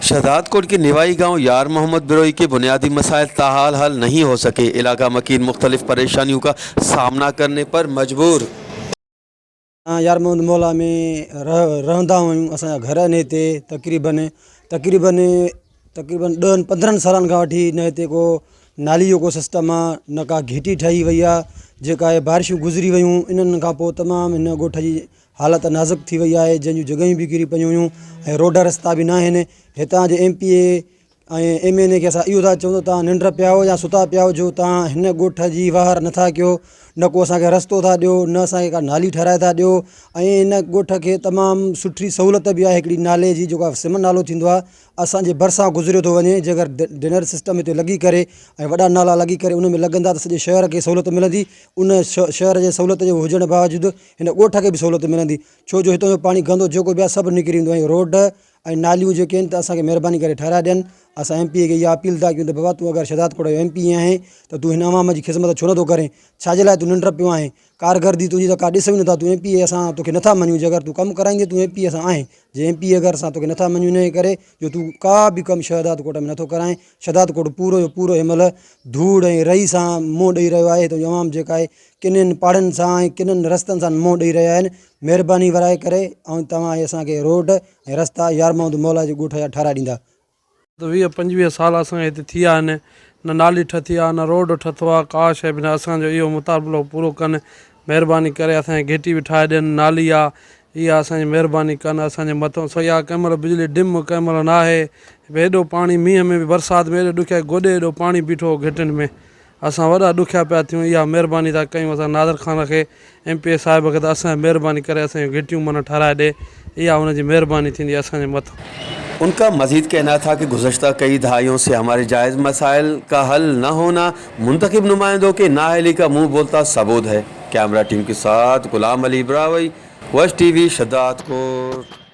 शहजादकोट के निवाई गांव यार मोहम्मद बिरोही के बुनियादी मसाइल ताहाल हल नहीं हो सके। इलाका मकीन मुख्तलिफ परेशानियों का सामना करने पर मजबूर। اسان يار محمد مولا ۾ رهندا آهيون اسان جا گهر آهن هتي تقريبن تقريبن تقريبن ڏهن پندرهن سالن کان وٺي نه هتي ڪو نالي جو ڪو سسٽم آهي نه ڪا گهٽي ٺهي وئي آهي جيڪا هي بارشون گذري ويون انهن کان پوء تمام هن ڳوٺ جي حالت نازڪ ٿي وئي آهي جنهن جون جڳهيون به ڪري پيون هيون ۽ روڊ رستا به نه آهن هتان جي M P A ۽ M N A کي اسان اهو ٿا چئون ته توهان ننڊ پيا آهيو يا ستا پيا هجو توهان هن ڳوٺ جي واهر نٿا ڪيو نه ڪو اسانکي رستو ٿا ڏيو نه اسانکي ڪا نالي ٺهرائي ٿا ڏيو ۽ هن ڳوٺ کي تمام سٺي سهولت به آهي هڪڙي نالي جي جيڪا سم نالو ٿيندو آهي اسانجي ڀرسان گذريو ٿو وڃي جيڪر ڊنر سسٽم هتي لڳي ڪري ۽ وڏا نالا لڳي ڪري ان ۾ لڳندا ته سڄي شهر کي سهولت ملندي ان شهر جي سهولت جي هجڻ باوجود هن ڳوٺ کي به سهولت ملندي ڇو جو هتان جو پاڻي گندو جيڪو به آهي سڀ نڪري ويندو ۽ روڊ ۽ ناليون جيڪي آهن ته اسان کي مهرباني ڪري ٺهرائي ڏين. اسان ايم پي اي کي اها اپيل ٿا ڪيون ته بابا تون اگر شهدادڪوٽ جو ايم پي اي آهين ته تون هن عوام جي خذمت ڇو نٿو ڪرين؟ ڇا جي لاء تون ننڊ پيو آهين؟ ڪارگردي تنهنجي ته ڪا ڏسون ئي نٿا تون ايم پي اي اسان توکي نٿا مڃون جي اگر تون ڪم ڪرائيندين تون ايم پي اي اسان آهين جي ايم پي اي اگر اسان توکي نٿا مڃون انهيء ڪري جو تون ڪا به ڪم شهدادڪوٽ ۾ نٿو ڪرائين. شهدادڪوٽ پورو جو پورو هن مهل ڌوڙ ۽ رئي سان منهن ڏئي رهيو آهي. هتان جي عوام جيڪا آهي ڪنن پاڙن سان ۽ ڪنن رستن سان منهن ڏئي رهيا آهن. مهرباني ورائي ڪري ۽ توهان هي اسان کي روڊ ۽ رستا يار محمد مولا جي ڳوٺ جا ٺهرائي ڏيندا. ته ويهه پنجويهه سال اسان کي هتي ٿي ويا آهن نه نالي ٺٿي آهي نه روڊ ٺٿو آهي ڪا شيء به نه اسان جو اهو مطالبو پورو ڪن مهرباني ڪري اسان کي گهٽي به ٺاهي ڏين نالي آ اها اسان جي مهرباني ڪن اسان جي مٿو سو اها ڪنهن مهل بجلي ڊم ڪنهن مهل ناهي هيڏو پاڻي مينهن ۾ به برسات ۾ ايڏو ڏکيا گوڏي ايڏو پاڻي بيٺو هو گهٽين ۾ اسان وڏا ڏکيا پيا ٿيون اها مهرباني ٿا ڪيون اسان نادر خان کي ايم پي اي صاحب کي ته اسان مهرباني ڪري اسان جون گهٽيون معنيٰ ٺهرائي ڏي اها ان جي مهرباني ٿيندي اسان جي مٿان. ان کا مزيد کهنا تھا ڪه گذشته ڪئي دھائيون سي ھماري جائز مسائل کا حل نه ھونا منتخب نمائندو ڪي نااھلي کا منھ بولتا ثبوت ھي ڪيمرا ٽيم ڪي ساٿ غلام علي براھوئي وش ٽي وي شھدادڪوٽ.